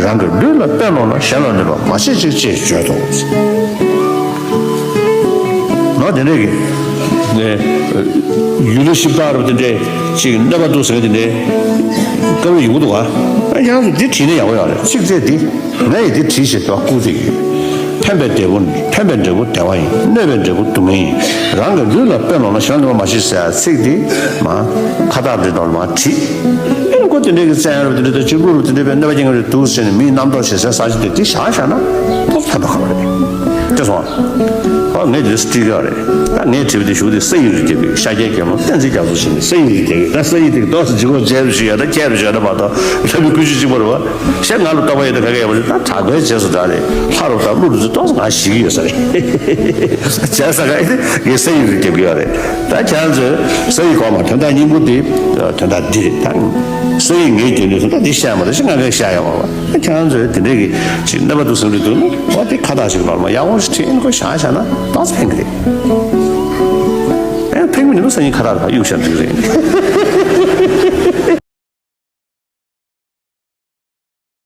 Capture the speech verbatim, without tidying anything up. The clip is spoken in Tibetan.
རང་གི་ལུས་ལ་དཔེ་ལོངས་ན། གཞན་ལ་གནོད་པ་མ་བྱེད་ཅིག་ཅེས་བརྗོད་དོ། ནོ་དེ་འདྲས་ཀྱི་ནས་ཡུལ་ལུ་ཞིབ་ལྟ་རུ་དེ་འདྲས་ཅིག་གནོད་པ་འདུག་ཟེར་དེ་འདྲས་བཀའ་མོལ་ཡོང་གི་འདུག་བ། ཡང་དུ་འདི་བྲིས་ན་ཡག་པོ་ཡོད་རེད། ཚིག་ཚད་འདི་ངས་འདི་བྲིས་ཞེས་དོ་བཀུར་ཏེ་ཡོད། ཕན་པའི་འབྲས་བུ་ཕན་པའི་འབྲས་བུ་བདེ་བ་ཡིན། གནོད་པའི་འབྲས་བུ་སྡུག་བསྔལ་ཡིན། རང་གི་ལུས་ལ་དཔེ་ལོངས་ན། གཞན་ལ་གནོད་པ་མ་བྱེད་ཟེར་ཚིག་འདི་མ་ཁ་བཏགས་འདི་ནང་ལ་མ་བྲིས། ཨེ་ཁོ་དེ་འདྲས་ཀྱི་བཙན་རབས་དེ་འདྲས་དང་ཅིག་བླུ་རུ་དེ་འདྲས་པའི་གནོད་པ་སྐྱེལ་གྱི་རེད་འདུག་ཟེར་ནས་མིའི་རྣམ་རྟོག་བྱེད་སའི་ས་ཆ་དེ་དེ་བཞག་བཞག་ན་ཏོག་ཙམ་ཕན་པ་ག་བ་རེད། དེ་སོང་ཨ། ངས་དེ་སྤྲི་ག་རེད། ད་ངས་བྲིས་པ་དེ་ཞུ་དེ་ས་ཡི་རིགས་རྒྱབ་པའི་ཤཱཀྱའི་དགེ་སློང་བསྟན་འཛིན་རྒྱ་མཚོ་ཞེས་ནས་ས་ཡི་རིགས་རྒྱབ་པའི། ད་ས་ཡི་དེ་ཏོག་ཙམ་ལྗིད་ཁོག་བྱས་རུ་ཞུ་ཡ། ད་ཁྱད་རུ་ཞུ་ཡ་ད་མ་གཏོགས་ལྷ་མི་ཀུན་སྤྱོད་གཅིག་པ་རེད་བ། ཞེས་ང་ལ་རྟོགས་པ་ཡོད་དེ་ག་གེ་ཡོད་པ་རེད། ད་དྲག་པོའི་རྗེས་སུ་འབྲངས་ནས་ལྷ་རུ་དང་ཀླུ་རུ་ཚོ་ཏོག་ཙམ་ང་ཞི་གི་ཡོད་ས་རེད། བྱས་ས་ག་ཡི་དེ་ངས་ས་ཡི་རིགས་རྒྱབ་ཀྱི་ཡོད་རེད། ད་ཁྱེད་རང་ཚོས་ས་ཡི་གོང་མ་དོན་དག་སྙིང་པོ་དེ་དོན་དག་འདི་རེད། ད་ས་ཡི་ངའི་རྒྱུད་འདི་སོང་ད་འདི་བཤད་མ་ད་ཞེས་ང་གིས་བཤད་ཡོད་མ་རེད། ཁྱེད་རང་ཚོས་དེ་འདྲས་ཀྱི་ཅིག་གནོད་པ་འདུག་བསམ་གྱི་འདུག་ན། འོ་དེ་ཁ་བཏགས་ཤིག་ལོར་མ་ཡག་པོ་ཞིག་བྲིས་ནས་ཁོ་བཞག་བཞག་ན་ཏོག་ཙམ་ཕན་གྱི་རེད། ཨེ་ཕན་གྱི་མི་འདུག་ས་ཡི་ཁ་བཏགས་ཕར་གཡུག་བཞག་འགྲིག་རེད།